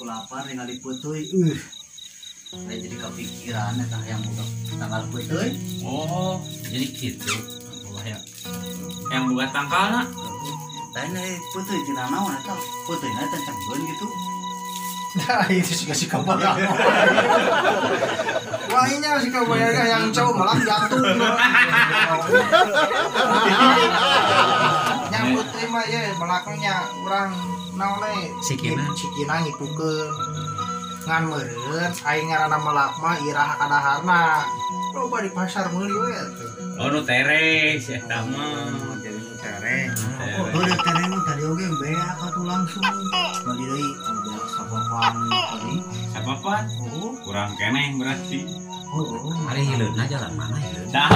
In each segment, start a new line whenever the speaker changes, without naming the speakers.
Ku lapar ningali peuteuy. Saya jadi kepikiran eta yang boga tangkal peuteuy.
Oh, jadi gitu. Wah ya. Yang boga tangkalna.
Lain peuteuy tina naon eta? Peuteuyna teh cengbeun gitu.
Nah, itu sih kasih kabar. Wah, ini sih kabar yang cowok malah jatuh. Yang putih mah ya belakangnya orang naon
Sikina.
Sikina ngipukeun. Ngan meureun aing ngaranna melak mah iraha kadaharna. Loba di pasar meuli we teh.
Oh, nu tere si eta mah.
Jadi nu tere. Oh, udah tere mah tadi oge beak atuh langsung. Bali deui beak sapapan tadi.
Sapapan?
Oh,
kurang keneh berarti.
Oh,
hari hileuna jalan mana hileuna?
Dah.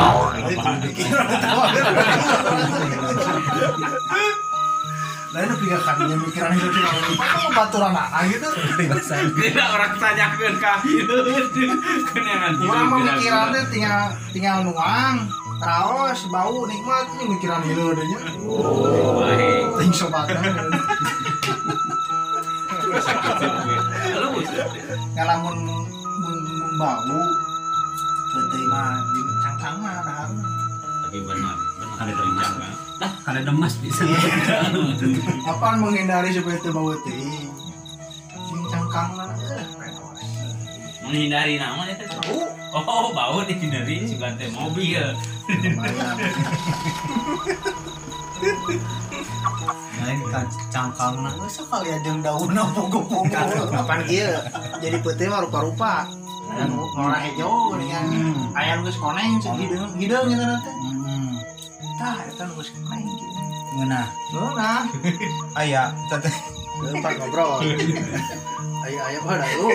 Lain nu pikiran mikiran itu cuma baturan gitu.
Tidak orang tanyakeun ka hileun. Keunangan
urang mah mikiran teh tinggal nuang, raos, bau nikmat ini mikiran hileun nya.
Oh,
ting sobatna.
Sakit.
Ngalamun mun bau peuteuy mah cangkang mah daharna.
Tapi benar
ada demas. Ada demas bisa.
Apaan menghindari supaya itu bau teuing. Sing cangkangna
menghindari naon eta?
Bau.
Oh, bau dihindari sugan teh mobil.
Lain kan cangkangna geus sakali jeung daunna pogo-pogo.
Kapan kieu? Jadi peuteui mah rupa-rupa. Aya nu warna hejo geuningan. Aya nu geus koneng cek hideung hideung eta teh. Tah eta nu geus koneng kieu.
Ngeunah.
Ngeunah.
Aya eta teh.
Leumpar ngobrol. Aya aya mah da lu.